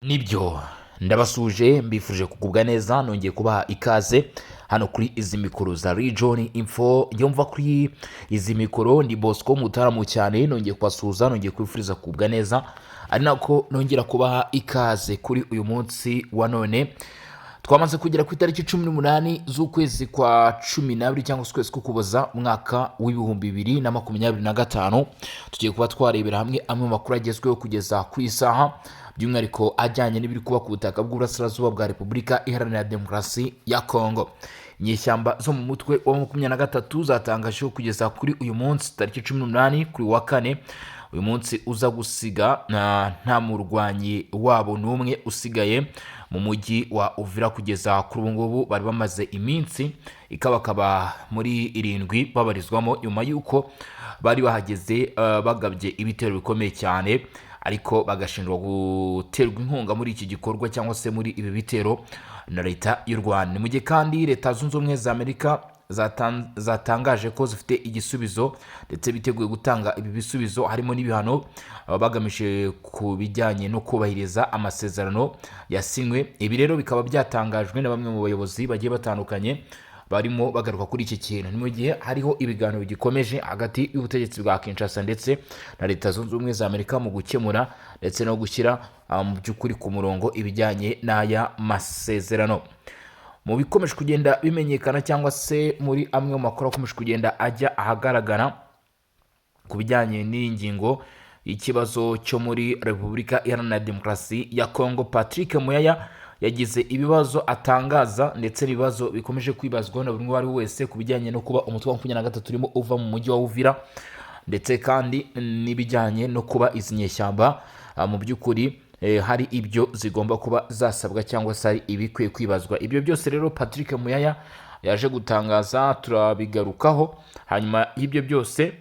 Nibyo, ndabasuje, mbifuje kugubwa neza, nongeye kubaha ikaze hano kuri izi mikoro za Region Info. Yumva kuri izi mikoro ndi Bosco Mutaramu cyane, nongeye kubasuhuza, nongeye kubifuriza kugubwa neza, ari nako nongera kubaha ikaze kuri uyu munsi wa none. Twamaze kugera ku itariki 18 z'ukwezi kwa 12 cyangwa se ukwezi k'Ukuboza, umwaka wa 2025. Tugiye kuba twarebera hamwe amwe mu makuru agezweho kugeza ku isaha, by'umwihariko ajyanye n'ibiri kuba ku butaka bw'uburasirazuba bwa Repubulika Iharanira Demokarasi ya Kongo. Inyeshyamba zo mu mutwe wa 23 zatangaje ko kugeza kuri uyu munsi tariki 18, kuri wa kane, uyu munsi uza gusiga nta murwanyi wabo n'umwe usigaye mu mujyi wa Uvira. Kugeza kuri ubu ngubu bari bamaze iminsi ikabakaba muri 7 babarizwamo, nyuma y'uko bari bahageze bagabye ibitero bikomeye cyane, ariko bagashinjwa guterwa inkunga muri iki gikorwa cyangwa se muri ibi bitero na Leta y'u Rwanda. Ni mu gihe kandi Leta Zunze Ubumwe za Amerika zatangaje ko zifite igisubizo ndetse biteguye gutanga ibi bisubizo, harimo n'ibihano bagamije ku bijyanye no kubahiriza amasezerano yasinywe. Ibi rero bikaba byatangajwe na bamwe mu bayobozi bagiye batandukanye barimo bagaruka kuri iki kintu. Ni mu gihe hariho ibiganiro bigikomeje hagati y'ubutegetsi bwa Kinshasa ndetse na Leta Zunze Ubumwe za Amerika mu gukemura ndetse no gushyira mu by'ukuri ku murongo ibijyanye n'aya masezerano. Mu bikomeje kugenda bimenyekana cyangwa se muri amwe mu makuru akomeje kugenda ajya ahagaragara ku bijyanye n'iyi ngingo y'ikibazo cyo muri Repubulika Iharanira Demokarasi ya Kongo, Patrick Muyaya yagize ibibazo atangaza ndetse n'ibibazo bikomeje kwibazwaho na buri umwe uwo ari we wese ku bijyanye no kuba umutwe wa 23 urimo uva mu mujyi wa Uvira, ndetse kandi n'ibijyanye no kuba izi nyeshyamba mu by'ukuri hari ibyo zigomba kuba zasabwa cyangwa se hari ibikwiye kwibazwa. Ibyo byose rero Patrick Muyaya yaje gutangaza turabigarukaho. Hanyuma y'ibyo byose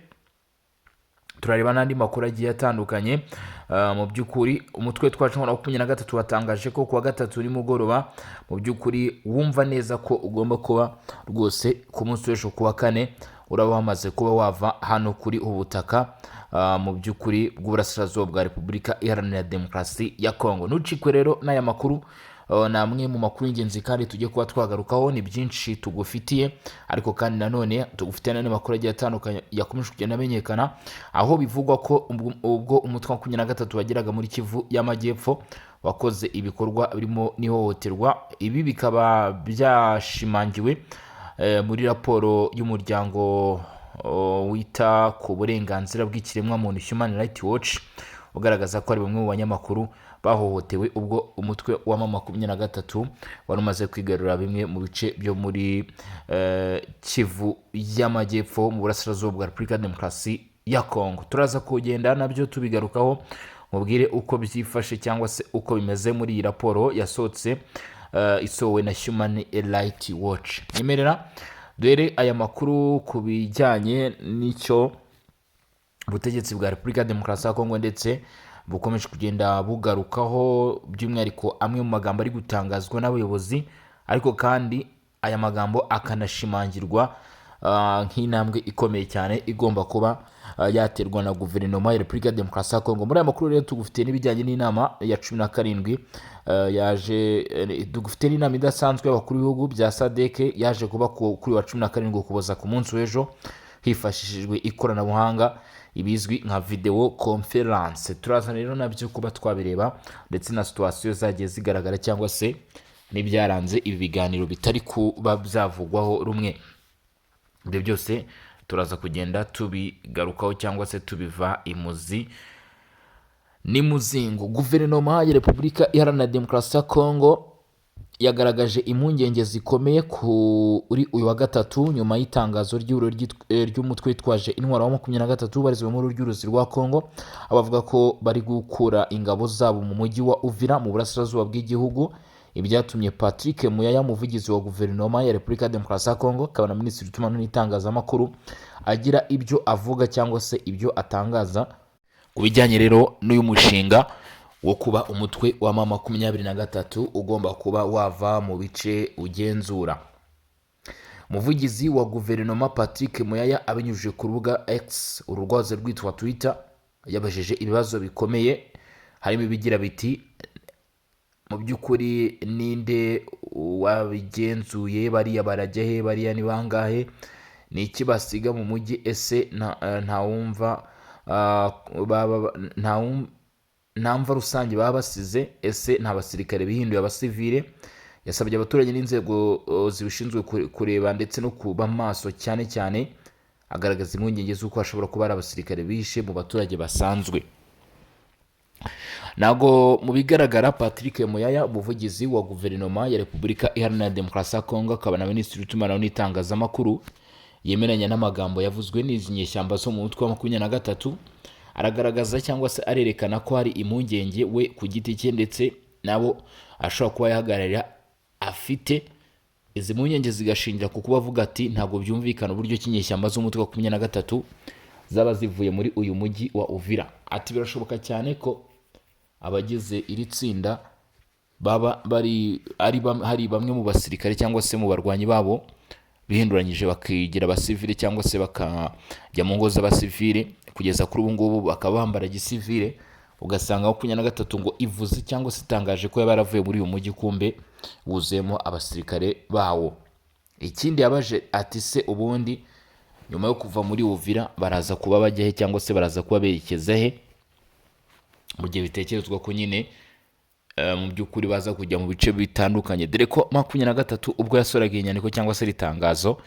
turareba n'andi makuru agiye atandukanye. Mu by'ukuri umutwe twacu wa 23 watangaje ko kuwa gatatu nimugoroba, mu by'ukuri wumva neza ko ugomba kuba rwose ku munsi w'ejo kuwa kane uraba wamaze kuba wava hano kuri ubu butaka mu by'ukuri bw'uburasirazuba bwa Repubulika Iharanira Demokarasi ya Kongo. Ntucikwe rero n'aya makuru. Ni amwe mu makuru y'ingenzi kandi tujye kuba twagarukaho. Ni byinshi tugufitiye, ariko kandi nanone tugufitiye n'andi makuru agiye atandukanye yakomeje kugenda amenyekana, aho bivugwa ko ubwo umutwe wa 23 wageraga muri Kivu y'Amajyepfo wakoze ibikorwa birimo n'ihohoterwa. Ibi bikaba byashimangiwe muri raporo y'umuryango wita ku burenganzira bw'ikiremwamuntu, Human Rights Watch, ugaragaza ko hari bamwe mu banyamakuru bahohotewe ubwo umutwe wa 23 wari umaze kwigarurira bimwe mu bice byo muri Kivu y'Amajyepfo, mu burasirazuba bwa Repubulika ya Demokarasi ya Kongo. Turaza kugenda nabyo tubigarukaho, mubwire uko byifashe cyangwa se uko bimeze muri iyi raporo yasohotse, isohowe na Human Rights Watch. Nyemerera duhere aya makuru ku bijyanye n'icyo ubutegetsi bwa Repubulika ya Demokarasi ya Kongo ndetse bukomeje kugenda bugarukaho, by'umwihariko amwe mu magambo ari gutangazwa n'abayobozi, ariko kandi aya magambo akanashimangirwa nk'intambwe ikomeye cyane igomba kuba yaterwa na guverinoma ya Repubulika ya Demokarasi ya Kongo. Muri aya makuru rero tugufitiye n'ibijyanye n'inama ya 17 yaje, tugufitiye n'inama idasanzwe y'abakuru b'ibihugu bya SADC yaje kuba kuri wa 17 Ukuboza, ku munsi w'ejo, hifashishijwe ikoranabuhanga, ibizwi nka video conference. Turaza rero nabyo kuba twabireba, ndetse na situation zagiye zigaragara cyangwa se n'ibyaranze ibi biganiro bitari kuba byavugwaho rumwe. Ibyo byose turaza kugenda tubigarukaho cyangwa se tubiva imuzi n'imuzingo. Guverinoma ya Repubulika Iharanira Demokarasi ya Kongo yagaragaje impungenge zikomeye kuri uyu wa gatatu nyuma y'itangazo ry'ihuriro ry'umutwe witwaje intwaro wa 23 ubarizwa muri ry'uruzi rwa Kongo, aho bavuga ko bari gukura ingabo zabo mu mujyi wa Uvira mu burasirazuba bw'igihugu. Ibyatumye Patrick Muyaya, umuvugizi wa guverinoma ya Repubulika ya Demokarasi ya Kongo akaba na minisitiri w'itumanaho n'itangazamakuru, agira ibyo avuga cyangwa se ibyo atangaza ku bijyanye rero n'uyu mushinga wo kuba umutwe wa 23 ugomba kuba wava mu bice ugenzura. Umuvugizi wa guverinoma Patrick Muyaya, abinyujije ku rubuga X, uru rwahoze rwitwa Twitter, yabajije ibibazo bikomeye harimo ibigira biti: Mu by'ukuri ninde wabigenzuye? Bariya barajya he? Bariya ni bangahe? Ni iki basiga mu mujyi? Ese ntawumva nta mva rusange baba basize? Ese nta basirikare bihinduye abasivile? Yasabye abaturage n'inzego zibishinzwe kureba ndetse no kuba maso cyane cyane, agaragaza impungenge z'uko hashobora kuba hari abasirikare bihishe mu baturage basanzwe. Ntabwo mu bigaragara, Patrick Muyaya, umuvugizi wa guverinoma ya Repubulika Iharanira Demokarasi ya Kongo, akaba na minisitiri w'itumanaho n'itangazamakuru, yemeranya n'amagambo yavuzwe n'izi nyeshyamba zo mu mutwe wa 23. Aragaragaza cyangwa se arerekana ko hari impungenge we ku giti cye ndetse nabo ashobora kuba yahagararira afite. Izi mpungenge zigashingira ku kuba avuga ati: "Ntabwo byumvikana uburyo ki inyeshyamba z'umutwe wa 23 zaba zivuye muri uyu mujyi wa Uvira." Ati: "Birashoboka cyane ko abagize iri tsinda baba bari ari hari bamwe mu basirikare cyangwa se mu barwanyi babo bihinduranyije bakigira abasivile cyangwa se bakajya mu ngo z'abasivile, kugeza kuri ubu ngubu bakaba bambara gisivile, ugasanga 23 ngo ivuze cyangwa se itangaje ko yaba yaravuye muri uyu mujyi, kumbe wuzuyemo abasirikare bawo." Ikindi yabaje ati: "Se ubundi nyuma yo kuva muri Uvira baraza kuba bajya he cyangwa se baraza kuba berekeza he?" Mu gihe bitekerezwa ko nyine mu by'ukuri baza kujya mu bice bitandukanye, dore ko 23 ubwo yasohoraga iyi nyandiko cyangwa se iri tangazo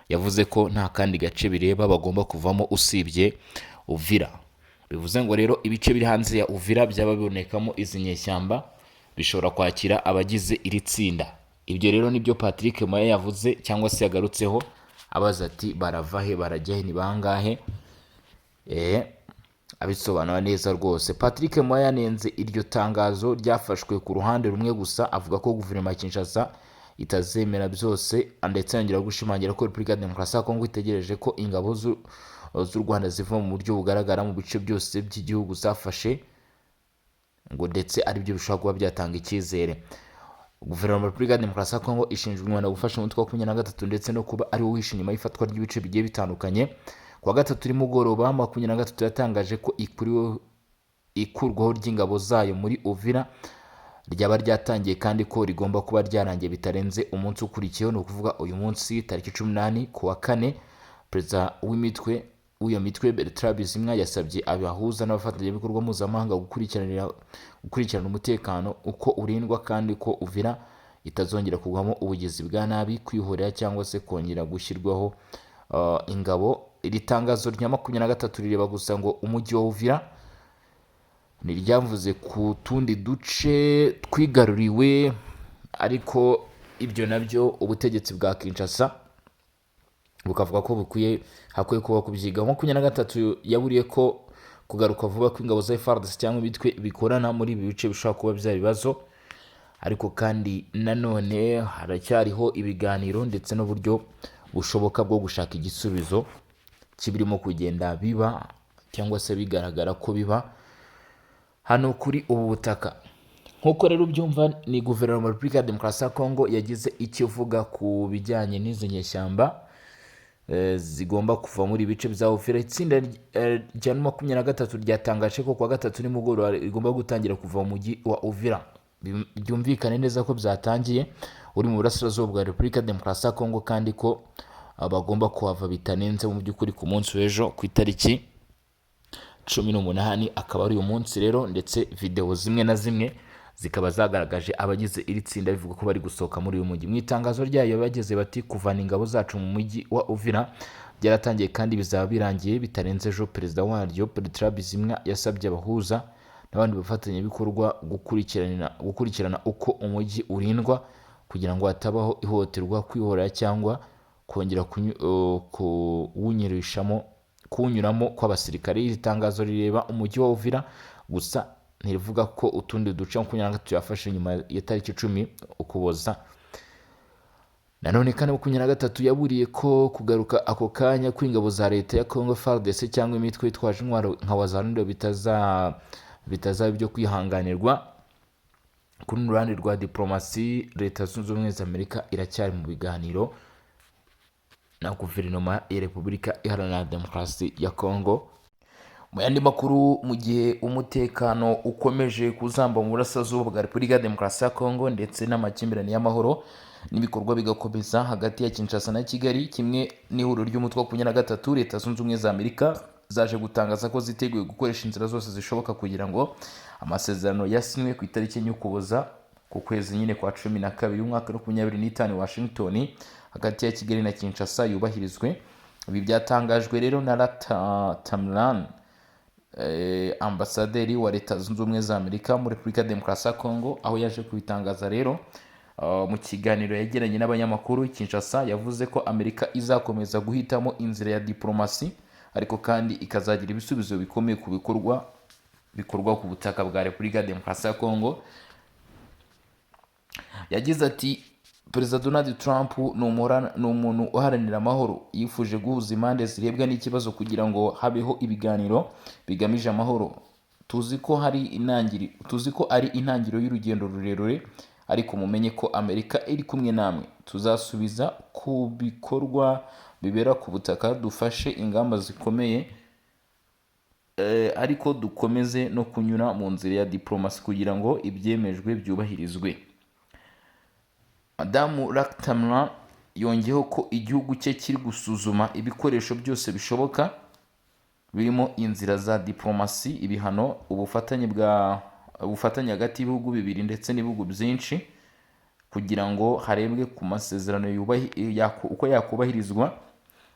yavuze ko nta kandi gace bireba bagomba kuvamo usibye Uvira. Bivuze ngo rero ibice biri hanze ya Uvira byaba bibonekamo izi nyeshyamba bishobora kwakira abagize iri tsinda. Ibyo rero nibyo Patrick Muyaya yavuze cyangwa se yagarutseho, abaza ati: "Barava he? Barajya he? Ni bangahe?" Abisobanura neza rwose. Patrick Muyaya yanenze iryo tangazo ryafashwe ku ruhande rumwe gusa, avuga ko guverinoma ya Kinshasa itazemera byose, ndetse yongera gushimangira ko Repubulika ya Demokarasi ya Kongo itegereje ko ingabo z'u Rwanda ziva mu buryo bugaragara mu bice byose by'igihugu zafashe, ngo ndetse aribyo bishobora kuba byatanga icyizere. Guverinoma ya Repubulika ya Demokarasi ya Kongo ishinjwa u Rwanda gufasha umutwe wa 23 ndetse no kuba ari wo wihishe inyuma y'ifatwa ry'ibice bigiye bitandukanye. Ku wa gatatu nimugoroba, 23 yatangaje ko ikurwaho ry'ingabo zayo muri Uvira ryaba ryatangiye kandi ko rigomba kuba ryarangiye bitarenze umunsi ukurikiyeho, ni ukuvuga uyu munsi tariki 18 ku wa kane. Perezida w'iyo mitwe, Bertrand Bisimwa, yasabye abahuza n'abafatanyabikorwa mpuzamahanga gukurikirana umutekano uko urindwa, kandi ko Uvira itazongera kugwamo ubugizi bwa nabi, kwihorera cyangwa se kongera gushyirwaho ingabo. Iri tangazo rya 23 rireba gusa ngo umujyi wa Uvira, ntiryavuze ku tundi duce twigaruriwe, ariko ibyo nabyo ubutegetsi bwa Kinshasa bukavuga ko hakwiye kuba kubyigaho. 23 yaburiye ko kugaruka vuba kw'ingabo za FARDC cyangwa imitwe bikorana muri ibi bice bishobora kuba byaba ibibazo, ariko kandi nanone haracyariho ibiganiro ndetse n'uburyo bushoboka bwo gushaka igisubizo kibirimo kugenda biba cyangwa se bigaragara ko biba hano kuri ubu butaka. Nk'uko rero ubyumva, ni guverinoma ya Repubulika ya Demokarasi ya Kongo yagize icyo ivuga ku bijyanye n'izi nyeshyamba zigomba kuva muri ibice bya Uvira. Itsinda rya 23 ryatangaje ko kuwa gatatu nimugoroba rigomba gutangira kuva mu mujyi wa Uvira. Byumvikane neza ko byatangiye, uri mu burasirazuba bwa Repubulika ya Demokarasi ya Kongo, kandi ko bagomba kuhava bitarenze mu by'ukuri ku munsi w'ejo ku itariki 18, akaba ari uyu munsi rero. Ndetse videwo zimwe na zimwe zikaba zagaragaje abagize iri tsinda bivuga ko bari gusohoka muri uyu mujyi. Mu itangazo ryayo bageze bati: "Kuvana ingabo zacu mu mujyi wa Uvira byaratangiye kandi bizaba birangiye bitarenze ejo." Perezida waryo, Bertrand Bisimwa, yasabye abahuza n'abandi bafatanyabikorwa gukurikirana uko umujyi urindwa kugira ngo hatabaho ihohoterwa, kwihorera cyangwa kongera kuwunyuramo kw'abasirikare. Iri tangazo rireba umujyi wa Uvira gusa, ntirivuga ko utundi duce 23 yafashe nyuma ya tariki 10 Ukuboza. Nanone kandi 23 yaburiye ko kugaruka ako kanya kw'ingabo za leta ya Congo FARDC cyangwa imitwe yitwaje intwaro nka Wazalendo bitazaba ibyo kwihanganirwa. Ku rundi ruhande rwa diplomasi, Leta Zunze Ubumwe za Amerika iracyari mu biganiro na guverinoma ya Repubulika Iharanira Demokarasi ya Congo. Mu yandi makuru, mu gihe umutekano ukomeje kuzamba mu burasirazuba bwa Repubulika ya Demokarasi ya Kongo ndetse n'amakimbirane y'amahoro n'ibikorwa bigakomeza hagati ya Kinshasa na Kigali kimwe n'ihuriro ry'umutwe wa 23, Leta Zunze Ubumwe za Amerika zaje gutangaza ko ziteguye gukoresha inzira zose zishoboka kugira ngo amasezerano yasinywe ku itariki 4 Ukuboza, ku kwezi nyine kwa 12, umwaka wa 2025, Washington, hagati ya Kigali na Kinshasa yubahirizwe. Ibi byatangajwe rero na Rata Tamlan, ambasaderi wa Leta Zunze Ubumwe za Amerika muri Repubulika ya Demokarasi ya Kongo, aho yaje kubitangaza rero mu kiganiro yagiranye n'abanyamakuru i Kinshasa. Yavuze ko Amerika izakomeza guhitamo inzira ya diplomasi, ariko kandi ikazagira ibisubizo bikomeye ku bikorwa bikorwa ku butaka bwa Repubulika ya Demokarasi ya Kongo. Yagize ati: "Perezida Donald Trump ni umuntu uharanira amahoro. Yifuje guhuza impande zirebwa n'ikibazo kugira ngo habeho ibiganiro bigamije amahoro. Tuzi ko ari intangiriro y'urugendo rurerure, ariko mumenye ko Amerika iri kumwe namwe. Tuzasubiza ku bikorwa bibera ku butaka, dufashe ingamba zikomeye, ariko dukomeze no kunyura mu nzira ya diplomasi kugira ngo ibyemejwe byubahirizwe." Madamu Raktamra yongeyeho ko igihugu cye kiri gusuzuma ibikoresho byose bishoboka, birimo inzira za diplomasi, ibihano, ubufatanye hagati y'ibihugu bibiri ndetse n'ibihugu byinshi, kugira ngo harebwe ku masezerano uko yakubahirizwa.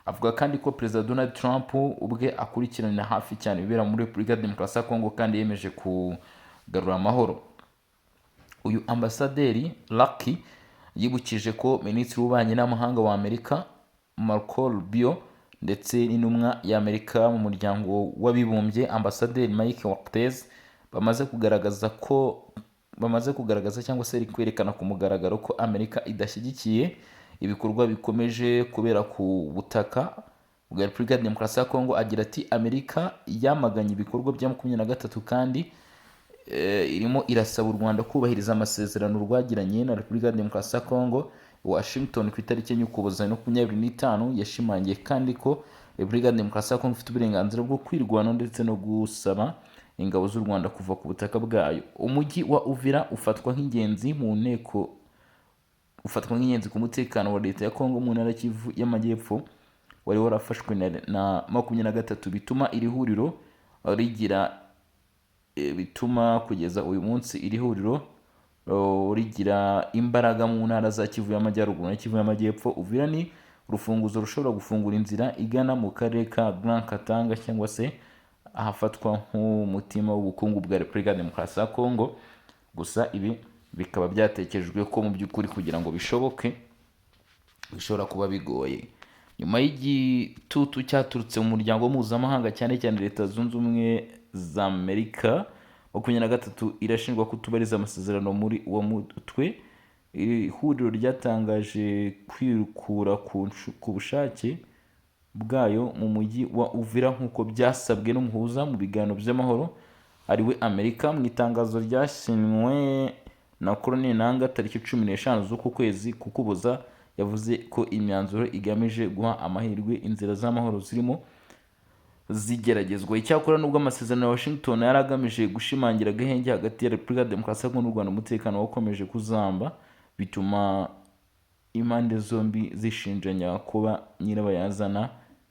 Avuga kandi ko Perezida Donald Trump ubwe akurikiranira hafi cyane ibibera muri Repubulika ya Demokarasi ya Kongo, kandi yemeje kugarura amahoro. Uyu ambasaderi Lucky yibukije ko Minisitiri w'Ububanyi n'Amahanga wa Amerika Marco Rubio ndetse n'intumwa y'Amerika mu Muryango w'Abibumbye, Ambasaderi Mike Waltz, bamaze kugaragaza cyangwa se kwerekana ku mugaragaro ko Amerika idashyigikiye ibikorwa bikomeje kubera ku butaka bwa Repubulika ya Demokarasi ya Kongo. Agira ati: "Amerika yamaganye ibikorwa bya 23 kandi irimo irasaba u Rwanda kubahiriza amasezerano rwagiranye na Repubulika ya Demokarasi ya Kongo i Washington ku itariki 4 Ukuboza 2025." Yashimangiye kandi ko Repubulika ya Demokarasi ya Kongo ifite uburenganzira bwo kwirwanaho ndetse no gusaba ingabo z'u Rwanda kuva ku butaka bwayo. Umujyi wa Uvira ufatwa nk'ingenzi ku mutekano wa leta ya Kongo mu ntara ya Kivu y'Amajyepfo, wari warafashwe na 23, bituma iri huriro rigira bituma kugeza uyu munsi iri huriro rigira imbaraga mu ntara za Kivu y'Amajyaruguru na Kivu y'Amajyepfo. Uvira ni urufunguzo rushobora gufungura inzira igana mu karere ka Grand Katanga, cyangwa se ahafatwa nk'umutima w'ubukungu bwa Repubulika ya Demokarasi ya Kongo. Gusa ibi bikaba byatekerejwe ko mu by'ukuri kugira ngo bishoboke bishobora kuba bigoye, nyuma y'igitutu cyaturutse mu muryango mpuzamahanga, cyane cyane Leta Zunze Ubumwe za Amerika. 23 irashinjwa kutubahiriza amasezerano muri uwo mutwe. Iri huriro ryatangaje kwikura ku bushake bwayo mu mujyi wa Uvira, nk'uko byasabwe n'umuhuza mu biganiro by'amahoro, ariwe Amerika. Mu itangazo ryasinywe na Corneille Nanga tariki 15 z'uku kwezi k'Ukuboza, yavuze ko imyanzuro igamije guha amahirwe inzira z'amahoro zirimo zigeragezwa. Icyakora, nubwo amasezerano ya Washington yari agamije gushimangira agahenge hagati ya Repubulika ya Demokarasi ya Kongo n'u Rwanda, umutekano wakomeje kuzamba, bituma impande zombi zishinjanya kuba nyirabayazana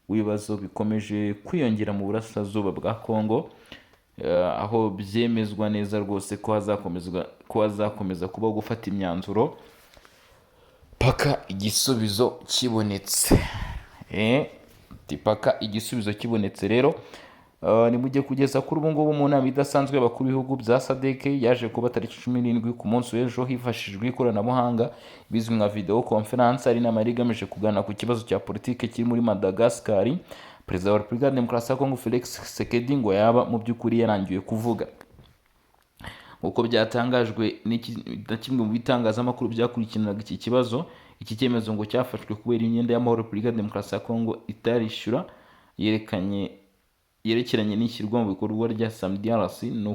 w'ibibazo bikomeje kwiyongera mu burasirazuba bwa Kongo, aho byemezwa neza rwose ko hazakomeza kubaho gufata imyanzuro paka igisubizo kibonetse. Paka igisubizo kibonetse rero. Ni mu gihe kugeza kuri ubu ngubu, mu nama idasanzwe y'abakuru b'ibihugu bya SADC yaje kuba tariki 17, ku munsi w'ejo, hifashishijwe ikoranabuhanga bizwi nka video conference, ari inama yari igamije kuganira ku kibazo cya politiki kiri muri Madagascar, Perezida wa Repubulika ya Demokarasi ya Kongo Felix Tshisekedi ngo yaba mu by'ukuri yarangiwe kuvuga, nk'uko byatangajwe na kimwe mu bitangazamakuru byakurikiranaga iki kibazo. Iki cyemezo ngo cyafashwe kubera imyenda y'amahoro Repubulika ya Demokarasi ya Kongo itarishyura yerekeranye n'ishyirwa mu bikorwa rya SAMIDRC, ni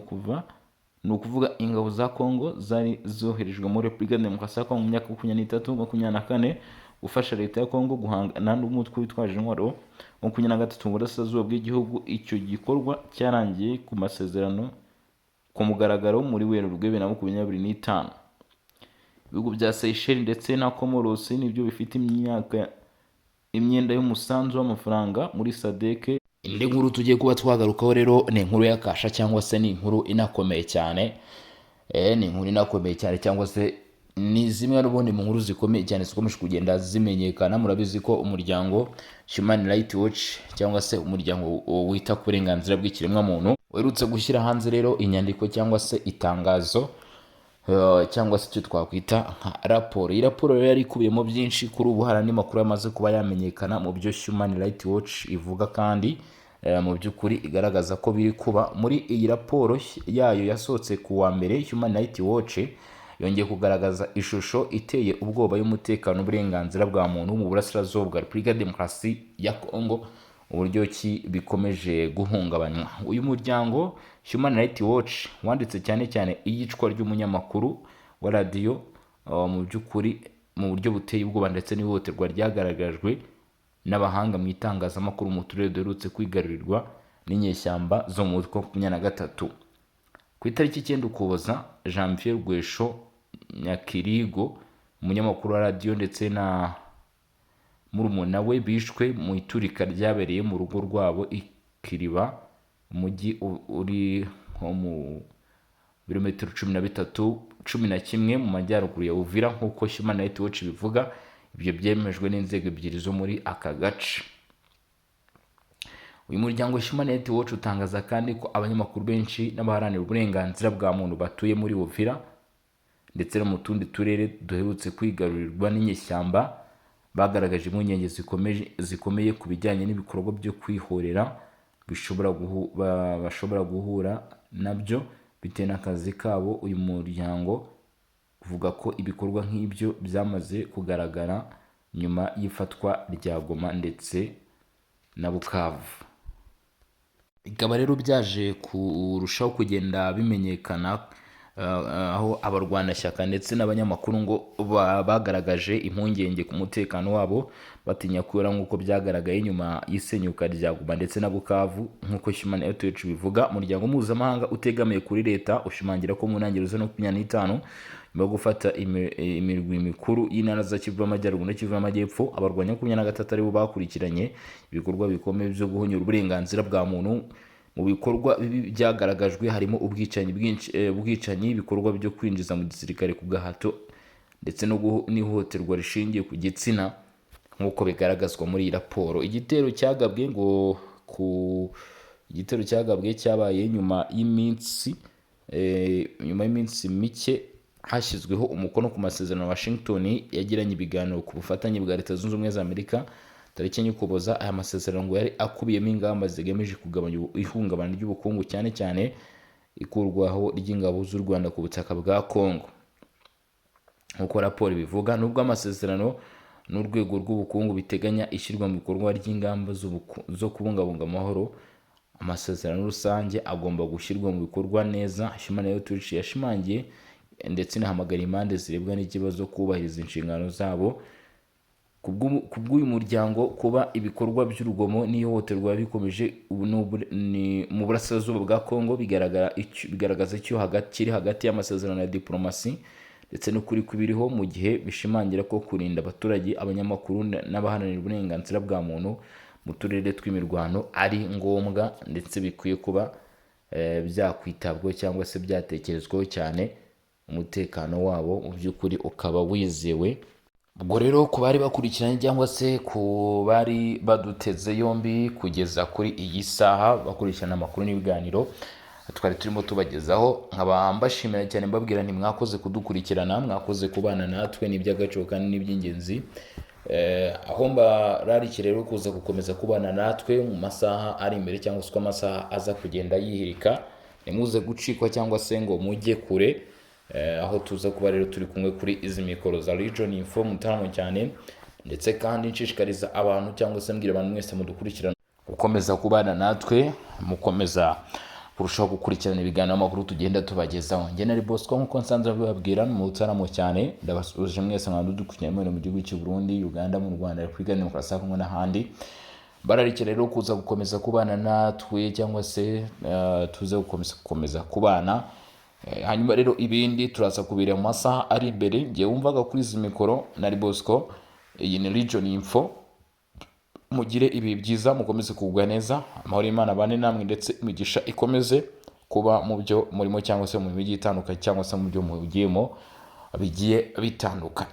ukuvuga ingabo za Kongo zari zoherejwe muri Repubulika ya Demokarasi ya Kongo mu myaka 23, 24. gufasha leta ya Kongo guhangana n'umutwe witwaje intwaro 23 mu burasirazuba bw'igihugu. Icyo gikorwa cyarangiye ku masezerano ku mugaragaro muri Werurwe 2025. Ibihugu bya Seychelles ndetse na Comoros nibyo bifite imyaka imyenda y'umusanzu w'amafaranga muri SADC. Indi nkuru tugiye kuba twagarukaho rero ni inkuru y'akasha, cyangwa se ni inkuru inakomeye cyane. Ni inkuru inakomeye cyane, cyangwa se ni zimwe n'ubundi mu nkuru zikomeye cyane zikomeje kugenda zimenyekana. Murabizi ko umuryango Human Rights Watch, cyangwa se umuryango wita ku burenganzira bw'ikiremwamuntu, uherutse gushyira hanze rero inyandiko cyangwa se itangazo, cyangwa se icyo twakwita nka raporo. Iyi raporo rero yari ikubiyemo byinshi. Kuri ubu hari andi makuru yamaze kuba yamenyekana mu byo Human Rights Watch ivuga, kandi mu by'ukuri igaragaza ko biri kuba. Muri iyi raporo yayo yasohotse ku wa mbere, Human Rights Watch yongeye kugaragaza ishusho iteye ubwoba y'umutekano n'uburenganzira bwa muntu mu burasirazuba bwa Repubulika ya Demokarasi ya Kongo, uburyo ki bikomeje guhungabanywa. Uyu muryango Human Rights Watch wanditse cyane cyane iyicwa ry'umunyamakuru wa radiyo, mu by'ukuri mu buryo buteye ubwoba, ndetse n'ihohoterwa ryagaragajwe n'abahanga mu itangazamakuru mu turere duherutse kwigarurirwa n'inyeshyamba zo mu mutwe wa 23. Ku itariki 9 Ukuboza, Janvier Rwesho Nyakirigo, umunyamakuru wa radiyo, ndetse na murumuna we bishwe mu iturika ryabereye mu rugo rwabo i Kiriba, umujyi uri nko mu birometero 13, 11 mu majyaruguru ya Uvira, nk'uko Human Rights Watch bivuga. Ibyo byemejwe n'inzego ebyiri zo muri aka gace. Uyu muryango Human Rights Watch utangaza kandi ko abanyamakuru benshi n'abaharanira uburenganzira bwa muntu batuye muri Uvira ndetse no mu tundi turere duherutse kwigarurirwa n'inyeshyamba bagaragaje impungenge zikomeye ku bijyanye n'ibikorwa byo kwihorera bashobora guhura nabyo bitewe n'akazi kabo. Uyu muryango uvuga ko ibikorwa nk'ibyo byamaze kugaragara nyuma y'ifatwa rya Goma ndetse na Bukavu, bikaba rero byaje kurushaho kugenda bimenyekana, aho abarwanashyaka ndetse n'abanyamakuru ngo bagaragaje impungenge ku mutekano wabo, batinya kubera nk'uko byagaragaye nyuma y'isenyuka rya Goma ndetse na Bukavu, nk'uko Human Rights Watch bivuga. Umuryango mpuzamahanga utegamiye kuri leta ushimangira ko mu ntangiriro za 25, nyuma yo gufata imirwi mikuru y'intara za Kivu y'Amajyaruguru na Kivu y'Amajyepfo, abarwanya 23 aribo bakurikiranye ibikorwa bikomeye byo guhonyora uburenganzira bwa muntu. Mu bikorwa bibi byagaragajwe harimo ubwicanyi bwinshi, ubwicanyi, ibikorwa byo kwinjiza mu gisirikare ku gahato, ndetse no n'ihohoterwa rishingiye ku gitsina, nk'uko bigaragazwa muri iyi raporo. Igitero cyagabwe cyabaye nyuma y'iminsi mike hashyizweho umukono ku masezerano Washington yagiranye ibiganiro ku bufatanye bwa Leta Zunze Ubumwe za Amerika tariki 4 Ukuboza. Aya masezerano ngo yari akubiyemo ingamba zigamije kugabanya ihungabana ry'ubukungu, cyane cyane ikurwaho ry'ingabo z'u Rwanda ku butaka bwa Congo, nk'uko raporo ibivuga. Nubwo amasezerano n'urwego rw'ubukungu biteganya ishyirwa mu bikorwa ry'ingamba zo kubungabunga amahoro, amasezerano rusange agomba gushyirwa mu bikorwa neza. Human Rights Watch yashimangiye ndetse inahamagara impande zirebwa n'ikibazo kubahiriza inshingano zabo. Ku bw'uyu muryango, kuba ibikorwa by'urugomo n'ihohoterwa bikomeje ubu ni mu burasirazuba bwa Congo bigaragaza icyo hagati kiri hagati y'amasezerano ya diplomasi ndetse n'ukuri kw'ibiriho, mu gihe bishimangira ko kurinda abaturage, abanyamakuru n'abaharanira uburenganzira bwa muntu mu turere tw'imirwano ari ngombwa, ndetse bikwiye kuba byakwitabwaho cyangwa se byatekerezwaho cyane, umutekano wabo mu by'ukuri ukaba wizewe. Ubwo rero ku bari bakurikiranye cyangwa se ku bari baduteze yombi kugeza kuri iyi saha, bakurikirana amakuru n'ibiganiro twari turimo tubagezaho, nkaba mbashimira cyane, mbabwira nti mwakoze kudukurikirana, mwakoze kubana natwe, ni iby'agaciro kandi ni iby'ingenzi. Aho mbararikira rero kuza gukomeza kubana natwe mu masaha ari imbere, cyangwa se uko amasaha aza kugenda yihirika, ntimuze gucikwa cyangwa se ngo mujye kure. Aho tuza kuba rero turi kumwe kuri izi mikoro za Region Info mutaramo cyane, ndetse kandi nshishikariza abantu cyangwa se mbwira abantu mwese mudukurikirana gukomeza kubana natwe, mukomeza Kurushaho gukurikirana ibiganiro, amakuru tugenda tubagezaho. Njye nari Bosco, nk'uko nsanzwe mbibabwira mu mutaramo cyane. Ndabasuhuje mwese mwandu dukurikiranye muri mu gihugu cy'u Burundi, Uganda, mu Rwanda, Repubulika Demokarasi ya Kongo n'ahandi. Bararikira rero kuza gukomeza kubana natwe, cyangwa se tuze gukomeza kubana. Hanyuma rero ibindi turaza kubireba mu masaha ari imbere. Ngiye wumvaga kuri izi mikoro nari Bosco, iyi ni Region Info. Mugire ibihe byiza, mukomeze kugubwa neza, amahoro y'Imana abane namwe, ndetse imigisha ikomeze kuba mu byo murimo, cyangwa se mu mijyi itandukanye, cyangwa se mu byo mugiyemo bigiye bitandukanye.